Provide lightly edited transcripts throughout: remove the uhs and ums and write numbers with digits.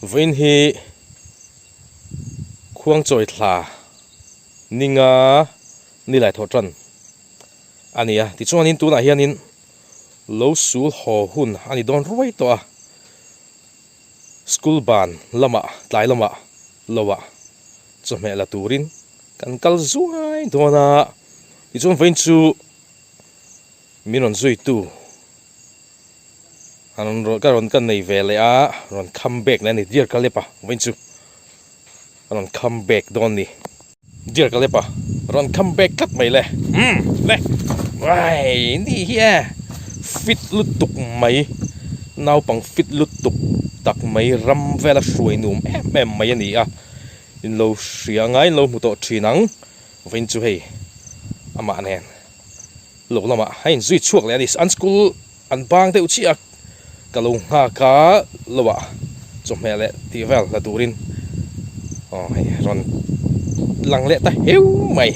Vawiin hi khuangchawi thla ninga nilai thawh tan a ni a, tichuanin tunah hianin lo sul haw hun a ni dawn ruai tawh a, school ban lamah tlai lamah loah chawhmeh la turin kan kal zuai dawn a, tichuan vawiin chu min rawn zuitu an rawn ka rawn ka nei ve leh a rawn come back leh a ni dear Caleb-a vawiin chu a rawn come back dawn a ni dear Caleb-a rawn come back tlat mai le umm le uai ni hi e fit lutuk mai naupang fit lutuk tak mai ram vela hruai nuam em em mai a ni a in lo hria ngai in lo hmu tawh thin ang vawiin chu hei amah nen. Lo lamah a inzui chhuak leh a ni. An school an bang deuh chiah a, ka lo nghak a lo ah chawhmeh leh tih vel la turin aw hei rawn lang leh ta heu mai.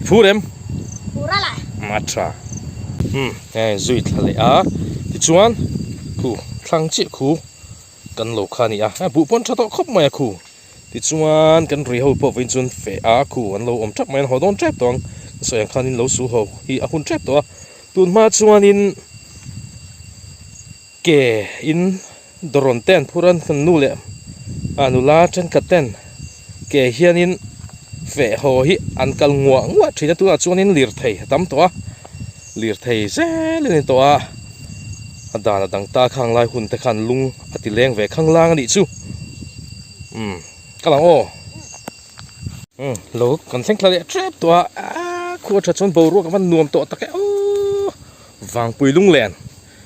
Phur em? Phur a la. A tha. Umm hei zui thla leh a tichuan khu thlang chiah khu kan lo kha a ni a, buh pawn tha tawh khawp mai a khu. Tichuan kan ri ho pawh vawiin chuan feh a khu an lo awm tap mai a, an haw dawn tep tawh ang. Ka sawi ang khanin lo su ho hi a hun tep tawh a, tun hma chuanin ke in dawrawn te an phur a, kan nu leh a nula thenkhat ten ke hianin feh haw hi an kal nguah nguah thin a, tunah chuanin lirthei a tam tawh a, lirthei zel a ni tawh a, a dan a dang ta khang lai hun te khan lung a ti leng ve khang lang a nih chu. Umm ka lang aw umm lo kan thleng thla leh tep tawh a aaa khua tha chuan boruak a van nuam tawh tak e aww vangpui lunglen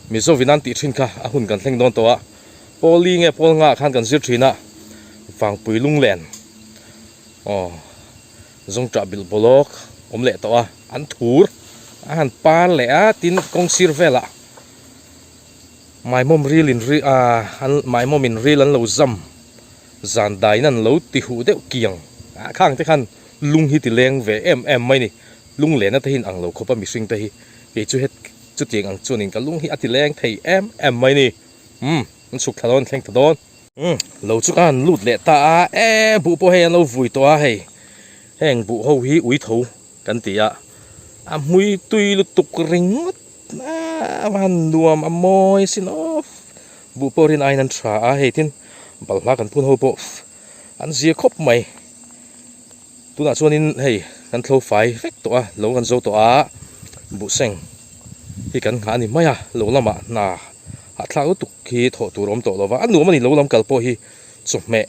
Mizo in an tih thin kha a hun kan thleng dawn tawh a pawli nge pawl nga ah khan kan zir thin a vangpui lunglen aw zawngṭah bilh bawlawk awm leh tawh a an thur a han par leh a tin kawng sir velah. Maimawm ril in ri a an maimawm in ril an lo zam zan daiin an lo ti huh deuh kiang ah khang te khan lung hi ti leng ve em em mai ni lung lehna te hi in ang lo khawp a mihring te hi kei chu het chutiang ang chuanin ka lung hi a ti leng thei em em mai ni umm an chhuk thla dawn thleng ta dawn umm lo chu khan lut leh ta a e buh pawh hei an lo vui tawh a hei heng buh ho hi ui tho kan ti a a hmui tui lutuk ringawt. A van nuam a mawi sin aw buh pawh rin aiin an tha a hei tin balhla kan phun ho pawh an zia khawp mai tunah chuanin hei kan thlo fai vek tawh a lo kan zo tawh a buhseng hi kan nghah a ni mai a lo lamah hna hahthlak lutuk hi thawh tur a awm tawh lo va a nuam a ni lo lam kal pawh hi chawhmeh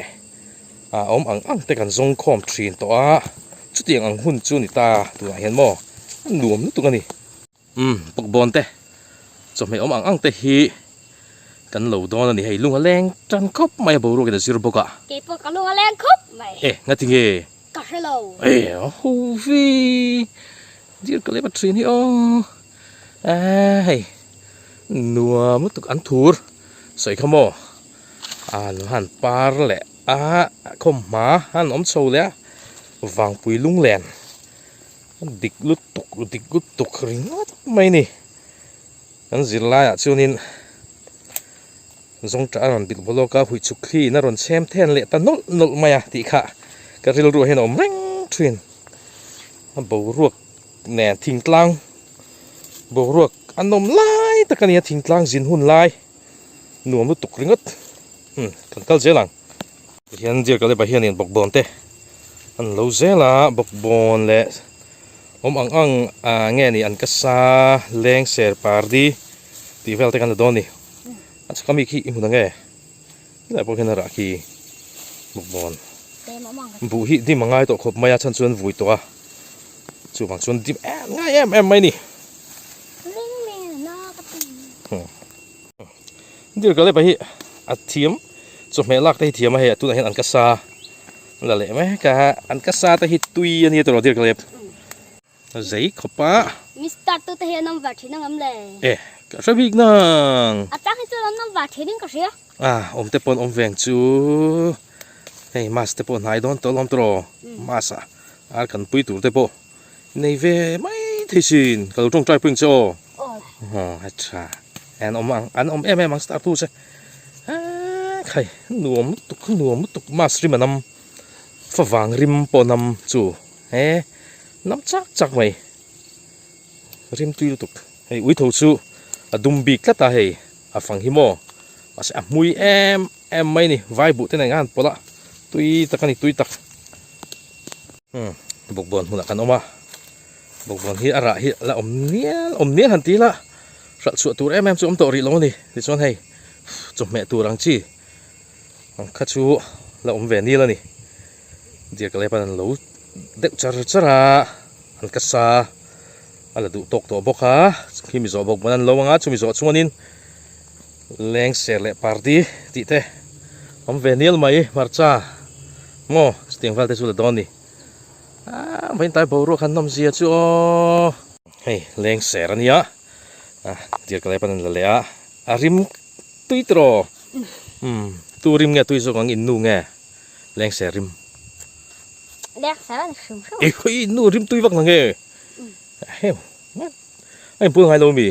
a awm ang ang te kan zawng khawm thin tawh a chutiang ang hun chu ni ta tunah hian maw a nuam lutuk a ni. Umm bawkbawn te chawhmeh awm ang ang te hi kan lo dawn a ni hei lung a leng tan khawp mai a boruak in a zir bawk a. Kei pawh ka lung a leng khawp mai. E nga ti nge? Ka hre lo. E a ho ve dir ka lep a thin hi aw a hei nuam lutuk an thur sawi kha maw a lo han par leh a khawmhma han awm chho leh a vangpui lunglen. Dik lutuk dik lutuk ringawt mai a ni. Kan zirlaiah chuanin zawngṭah a rawn bilh bawlh lawk a, huichhuk thli in a rawn chhem then leh ta nawlh nawlh mai a tih kha ka rilruah hian a awm reng ṭhin. A boruak nen thingtlang boruak a nawm lai tak a ni a, thingtlang zin hun lai nuam lutuk ringawt. Umm kan kal zel ang. Tihian Dear Caleb-a hianin bawkbawn te an lo zel a, bawkbawn leh awm ang ang ah nge ni an ka sa leng ser pardi tih vel te kan la dawn a ni. A chhak ami khi i hmun ang e, helai pawh khian a rah khi bawkbawn buh hi dim a ngai tawh khawp mai a chhan chuan vui tawh a, chuvang chuan dim em ngai em em mai a ni. Dear Caleb-a hi a thiam chawhmeh lak te hi thiam a hei tunah hian an ka sa la leh mek a an ka sa te hi tui a nia tawh Dear Caleb zei khawp a Mister tu te hi an awm var thin ang em le e ka hre bik nang a chang hi chuan an awm var thin in ka hria a awm te pawh an awm veng chu hei mass te pawh hnai dawn tawh alawm tawh mass ah ar kan pui tur te pawh Nei ve mai thei sin, ka lo tawngtai pawh in che aw. Aw a tha. An awm ang, an awm em em ang star tu che. Khai nuam lutuk nuam lutuk mass rim a nam favang rim pawh nam chu he nam chak chak mai rim tui lutuk hei ui tho chu a dum bik tlat a hei a fang hi maw mahse a hmui em em mai a ni vai buh te nen khan pawlh a tui tak a ni tui tak umm bawkbawn hmunah kan awm a bawkbawn hi a rah hi a la awm nial awm nial han ti ila hralh chhuah tur em em chu awm tawh rih lo a ni tichuan hei chawhmeh tur ang chi ang kha chu la awm ve nil a ni deer ka lepan an lo deuh char char a an ka sa a la duh tawk tawh bawk a khi mi zawh bawk an lo ang a chumi zawh chuanin leng ser leh party tih te awm ve nil mai hmarcha maw chutiang vel te chu la dawn a ni ah vaintai boruak han nawm zia chu aw hei leng ser a nia ah deer ka lepan an la leh a a rim tui tiraw umm tu rim nge tui zawk ang in nu nge leng ser rim leng ser a ni hrim hrim e khawi in nu rim tui vak na nge heu a in bul ngai lo mi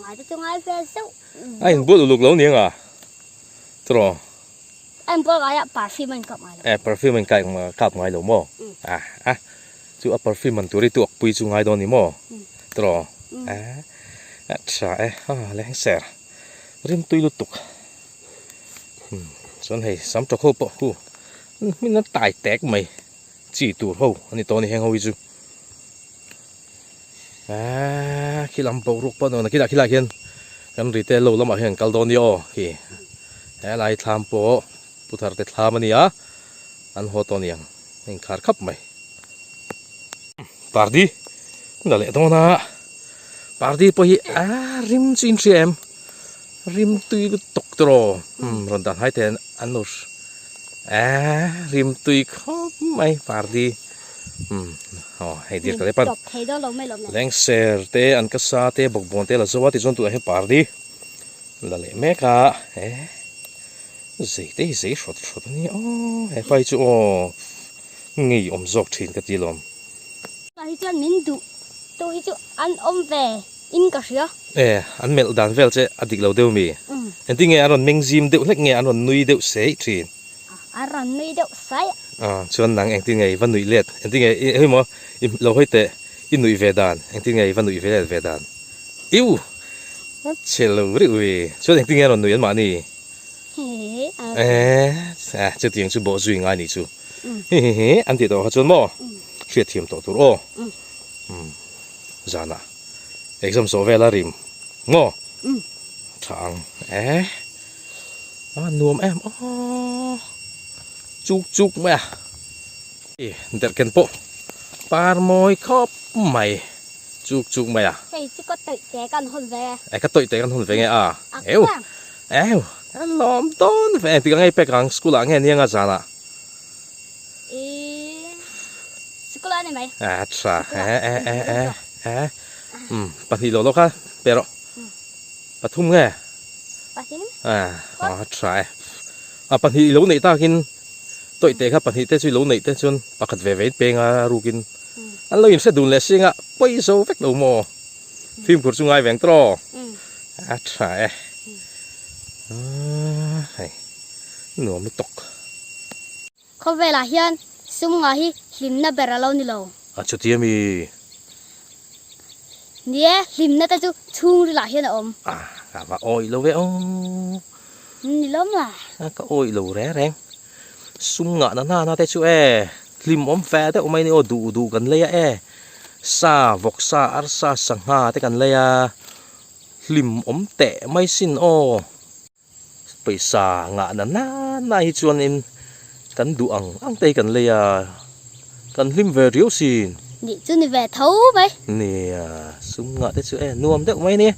ngai te chu ngai ve zeuh a in bul uluk lo ni anga tiraw a in bul ngai a perfume a in kap ngai lo e perfume a in kai kap ngai lo maw a a chu a perfume man tur hi tuak pui chu ngai dawn ni maw tiraw a a tha e a leng ser rim tui lutuk chuan hei sam tawk ho pawh khu hmin a tai tek mai chi tur ho a ni tawh a ni heng ho hi chu aaa khi lam boruak pawh a nuam a khilai khilai khian kan ri te lo lamah hian an kal dawn a nia aw khi helai thlam pawh pu thar te thlam a ni a an haw tawh a ni ang a inkhar khap mai pardi la leh dawn a pardi pawh hi a rim chu in hria em rim tui lutuk tawh umm rawn dan hai te an lo aaa rim tui khawp mai pardi umm aw hei dir ka leh pan lengser te an ka sa te bawkbawn te la zo a tichuan tunah hian pardi la leh mek a eh zei te hi zei hrawt hrawt a nia aw hepa hi chu aw ngei awm zawk thin ka ti lawm. Tah hi chuan min duh tu hi chu an awm ve in ka hria. E, an melh dan vel che a dik lo deuh mi? Engtin nge an rawn meng zim deuh hlek nge an rawn nui deuh saih thin? An rawn nui deuh saih. A, chuan nang engtin nge i va nuih let? Engtin nge i hei maw i lo hawi teh i nuih ve dan engtin nge i va nuih ve let ve dan? Iu! A chhe lo reuh ve. Chuan engtin nge an rawn nuih an mahni? E, chutiang chu bawh zui ngai nih chu. Hi hi hi, an tih tawh kha chuan maw? Hriat thiam tawh tur aw. Zanah exam zawh vel a rim maw? Tha ang e. A nuam em aw. Chuk chuk mai a. I derhken pawh par mawi khawp mai. Chuk chuk mai a. Hei chu ka tawih te kan hawn ve. E ka tawih te kan hawn ve nge a. Eu eu a lawm dawn ve engtik ang ei pek ang school ah nge nia nga zan ah. I school ah ni mai. A tha e e e e e um pahnih lo lo kha pe rawh. Pathum nge. Pahnih. A a tha e. A pahnih lo neih takin tawih te kha pahnih te chu lo neih te chuan pakhat ve ve in peng a rukin. An lo inhre dun leh singa pawi zo vek lo maw? Fimkhur chu ngai veng tawh a tha e. Hei nuam lutuk. Khawvelah hian sum ngah hi hlimna ber a lo ni lo. A chuti ami? Ni e, hlimna te chu chhungrilah hian a awm. A, ka va awih lo ve aw. Ni lawm la. Ka awih lo reng reng. Sum ngah na nana te chu e hlim awm fe deuh mai ni aw duh duh kan lei a e sa vawk sa arsa sangha te kan lei a hlim awm teh mai sin aw pawisa ngah na nana hi chuanin kan duh ang ang te hi kan lei a kan hlim ve riau sin. Nih chu ni ve tho mai. Nia sum ngah te chu e nuam deuh mai ni.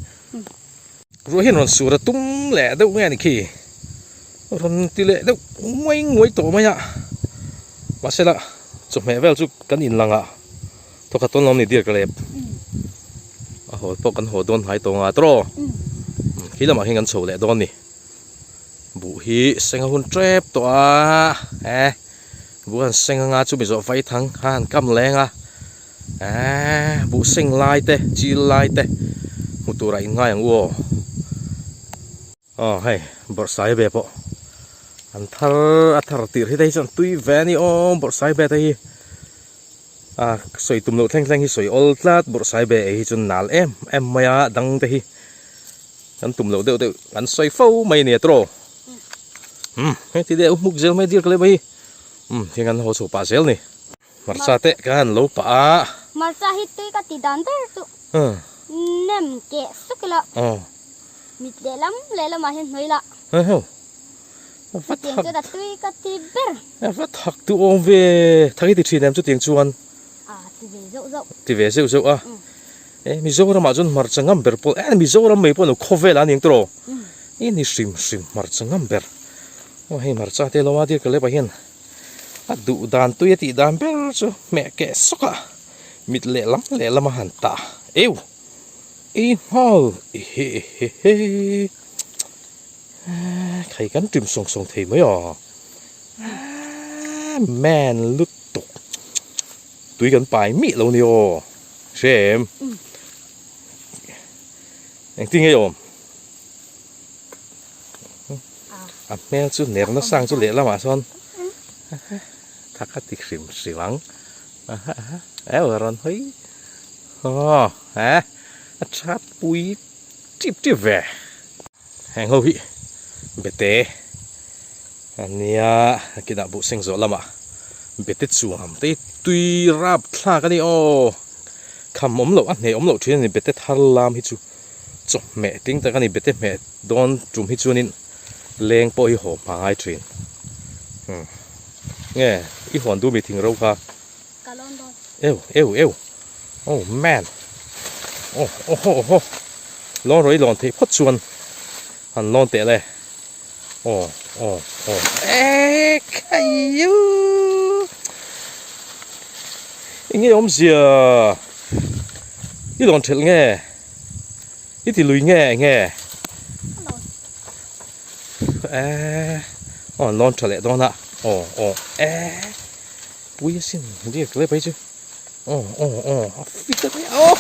Ruah hian rawn sur a tum leh deuh nge a ni khi rawn ti leh deuh nguai nguai tawh mai a mahse la chawhmeh vel chu kan in lang ah thawkhat tawn lo ni dear ka lep a haw pawh kan haw dawn hnai tawh nga tawh khi lamah hian kan chho leh dawn a ni buh hi seng a hun tep tawh a e buh han seng anga chumi zawh vaithang a han kam leng a. Eee buh seng lai te chil lai te hmu turah in ngai ang u aw. Aw hei bawrhsai ve pawh. An thar a thar tir hi te hi chuan tui ve a ni aw bawrhsaibe te hi a sawi tum loh thleng thleng hi sawi awl tlat bawrhsaibe ei hi chuan nal em em mai a dang te hi kan tum loh deuh deuh kan sawi fo mai a ni a tawh umm hei ti deuh hmuk zel mai dir ka leh mai hi umm heng an haw chho pah zel a ni hmarcha te ka han lo pah a. Hmarcha hi tui ka ti dan ber chu nem keh suk ila mit lehlam lehlamah hian hnuai la. Chutiang chuan a tui ka ti ber. A va thak tu awm ve. Thak i ti thin em chutiang chuan? A ti ve zeuh zeuh. Ti ve zeuh zeuh a. E Mizoram ah chuan hmarcha ngam ber pawh e Mizoram mai pawh lo khawvel ah a ni ang tawh. I ni hrim hrim hmarcha ngam ber. Aw hei hmarcha te lo a dir ka lep ah hian a duh dan tui a tih dan ber chu hmeh keh sawk a mit lehlam lehlam a han tah eu. I nghal i he he he khai kan ṭim sawng sawng thei mai aw man lutuk tui kan pai mih lo ni aw hre em engtin nge awm a hmel chu ner nasang chu lehlamah sawn thak a ti hrim hrim ang eu rawn hawi. Aw he a that pui tip tip ve. Heng ho hi bete a nia a kinah buh seng zawh lamah bete chuam te hi tui rap thlak a ni aw kham awm loh a hneh awm loh thin a ni bete thar lam hi chu chawhmeh ting tak a ni bete hmeh dawn tum hi chuanin leng pawh hi haw hma ngai thin umm nge i hawn duh mi thing ro kha. Ka lawn dawn. Eu eu eu oh man oh oh oh oh lawn rawih lawn theih phawt chuan han lawn teh le oh oh oh eh khaiu eng nge awmzia i lawn thelh nge i ti lui nge eng nge eh aw an lawn tha leh dawn a oh oh eh. Pui asin diak hle phei chu aw aw aw a fit a nia aw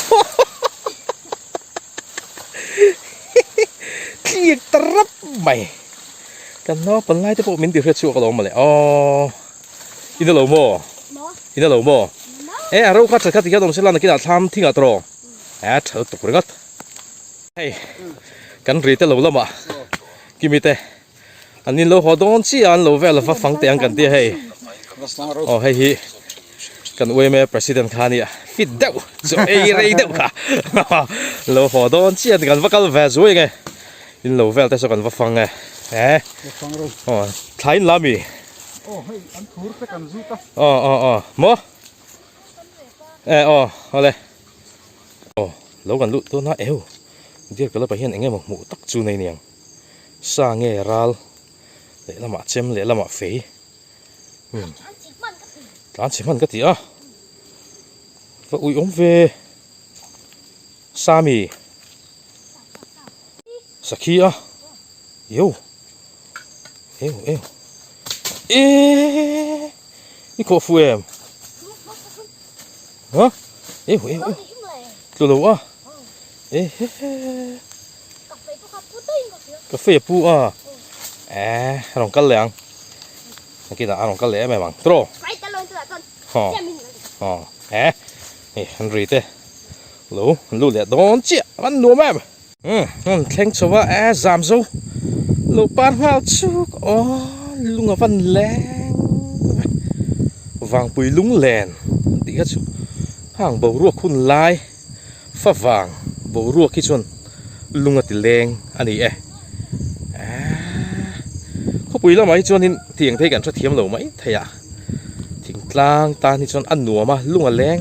tliak ta rap mai kan naupang lai te pawh min ti hriat chhuak alawm mawle aw in alo maw in alo maw e a ro kha that kha tikhian awm sela nakinah thlam thingah tawh e tha lutuk ringawt hei kan ri te lo lamah kimi te. An in lo haw dawn chiah a an lo vel va fang teh ang kan tia hei. Aw hei hi kan UMA president kha ania fit deuh chu ei rei deuh kha lo haw dawn chiah kan va kal ve zui nge in lo vel te saw kan va fang e he aw thlai in la mi aw hei an thur te kan zut a aw aw aw maw e aw awle aw lo kan luh tuna eu dear kalapa hian eng emaw hmuh tak chu nei niang. Sa nge ral lehlamah chem lehlamah fei umm tlan chhe hman ka ti a va ui awm ve sami sakhi a eu eu eu eee i khawh fu em ha eu eu eu tlu lo a e he he. Ka fei a pu a eh a rawn kal leh ang nakinah a rawn kal leh em em ang tawh aw aw eh hei an ri te lo an lut leh dawn chiah an nuam em umm an thleng chho a eh zam zo lo par nghal chuk aw lung a van leng vangpui lunglen an tih kha chu hang boruak hun lai. Favang boruak hi chuan lung a ti leng a ni e. Eeee khawpui lamah hi chuanin tiang te hi kan hrethiam lo mai thei a, thingtlang tan hi chuan a nuam a, lung a leng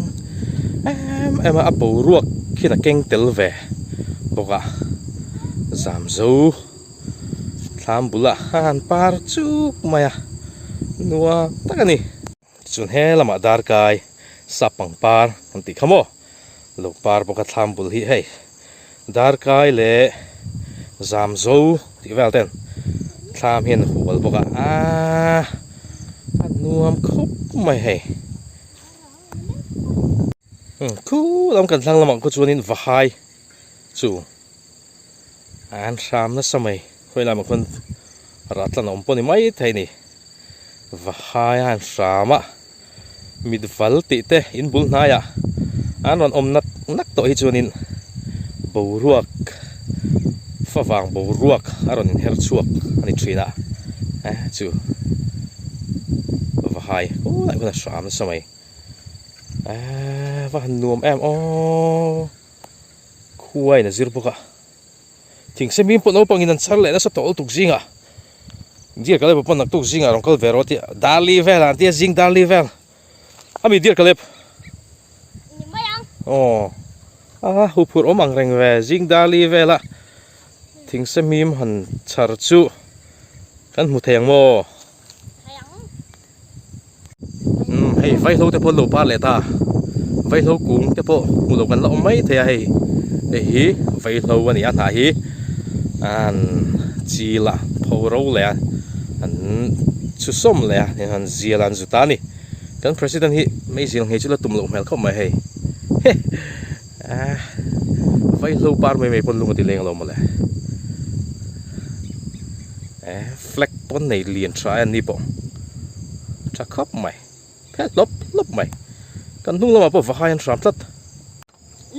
em em a, a boruak khian a keng tel ve bawk a, Zamzo thlam bulah a han par chuk mai a, nuam tak a ni. Tichuan he lamah darkai sap pangpar an tih kha maw lo par bawk a thlam bul hi hei darkai leh zamzo tih vel ten thlam hian a hual bawk a aaa a nuam khawp mai hei khu lam kan thlang lamah khaw chuanin vahai chu an hram nasa mai khawi lamah khawn. Rahtlan a awm pawh ni mai thei a ni. Vahai a han hram a, mitval tih te in bul hnaiah an rawn awm nak nak tawh hi chuanin boruak favang boruak a rawn inher chhuak a ni thin a, eh chu vahai khulai khuan a hram nasa mai eh va han nuam em aw khuain a zir bawk a. Thingse mim pawh naupangin an chhar leh nasa tawh lutuk zingah Dear Caleb pawn naktuk zingah rawn kal ve rawh tia Darli vel an tia zing Darli vel ami Dear Caleb Ni mai ang. Aw a huphurh awm ang reng ve zing Darli vela thingse mim han chhar chu kan hmu thei ang maw? Thei ang. Umm hei vaihlo te pawh an lo par leh ta vaihlo kung te pawh hmu lo kan la awm mai thei a hei hei hi vaihlo a ni a hnah hi an chil a pho ro leh a an chhu sawm leh a heng an zial a an zut a ni kan president hi meizial nghei chu la tum loh hmel khawp mai hei he ah vaihlo par mai mai pawn lung a ti leng lo mawle. Eh flag pawn nei lian tha a ni pawh tha khawp mai phe hlawp hlawp mai kan hnung lamah pawh vahai an hram tlat.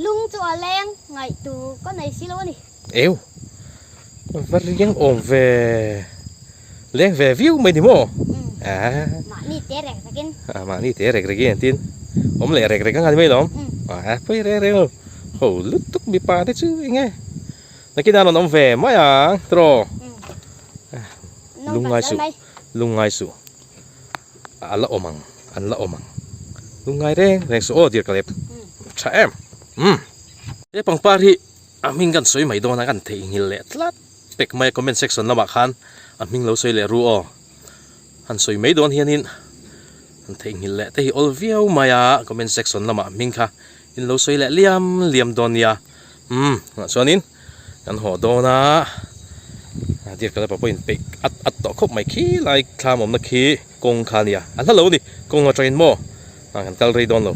Lung chu a leng ngaih tur ka nei si lo a ni. Eu va riang awm ve leng ve viau mai ni maw? Ah. Mahni te rek rekin. Ah mahni te rek rekin an tin awm leh rek rek ang a ni mai lawm. Ah pawi reng reng lo ho lutuk mipa te chu eng nge. Nakin a rawn awm ve mai ang tiraw? Lungngai suh, lungngai suh. A la awm ang, an la awm ang. Lungngai reng reng suh aw dir ka lep. Tha em? Umm. He pangpar hi a hming kan sawi mai dawn a, kan theihnghilh leh tlat pek mai a comment section lamah khan a hming lo sawi leh ru aw. Han sawi mai dawn hianin han theihnghilh leh te hi awl viau mai a comment section lamah hming kha in lo sawi leh liam liam dawn nia. Umm tunah chuanin kan haw dawn a dear Kalapa pawhin peih at at tawh khawp mai khi lai thlam awmna khi kawng kha a nia a hla lo a ni kawng atangin maw ah kan kal rei dawn lo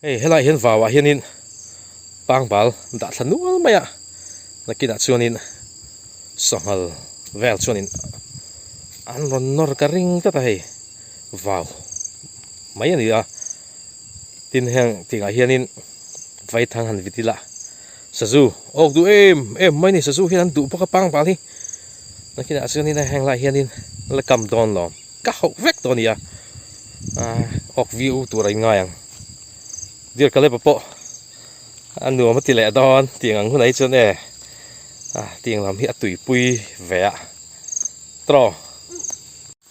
hei helaiah hian vauah hianin pangbal dah thla nual mai a nakinah chuanin sanghal vel chuanin an rawn nawr ka ring tlat a hei vau mai a ni a. Tin heng tingah hianin vaithang han vit ila sazu awk duh em em mai a ni sazu hian an duh bawk a pangbal hi nakinah chuanin heng lai hianin la kam dawn lo ka hauh vek tawh a ni a ah awk viau tur a inngai ang dear Caleb-a pawh a nuam a ti leh dawn tiang ang hunah hi chuan e ah tiang lam hi a tuipui ve a tawh.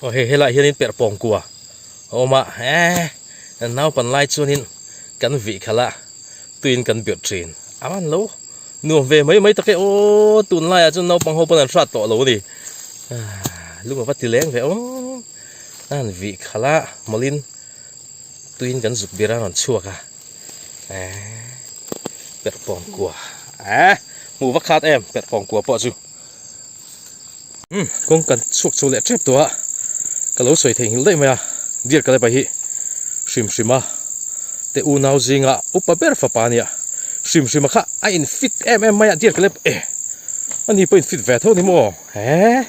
Aw hei helaiah hianin perhpawng kua a awm a eh naupan lai chuanin kan vih khalh a tuiin kan birh thin a man lo nuam ve mai mai tak e aw tunlaiah chuan naupang ho pawn an hrat tawh lo a ni lung a va ti leng ve aw a han vih khalh a mawlin tuiin kan zuk bir a rawn chhuak a eh perhpawng kua eh hmuh va khat em perhpawng kua pawh chu. Umm kawng kan chhuak chho leh tep tawh a, ka lo sawi theihnghilh daih mai a, Dear Kaleba hi hrim hrim a te unau zinga upa ber fapa a nia, hrim hrim a kha a in fit em em mai a, Dear Kaleb eh ani pawh in fit ve tho ni maw he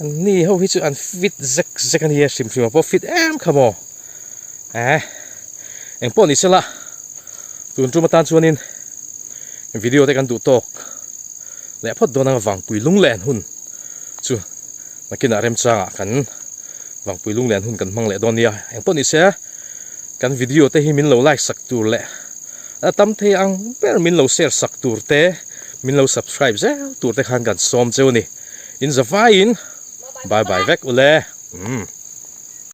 ani ho hi chu an fit zek zek a nia hrim hrim a pawh fit em kha maw eh engpawh ni sela tun tum atan chuanin video te kan duh tawk. Leh phawt dawn anga Vangpui lunglen hun chu nakinah remchangah kan Vangpui lunglen hun kan hmang leh dawn nia. Engpawh ni se kan video te hi min lo like sak tur leh a tam thei ang ber min lo share sak tur te min lo subscribe zel tur te khan kan sawm cheu a ni. In zavaiin bye bye vek ule. Umm.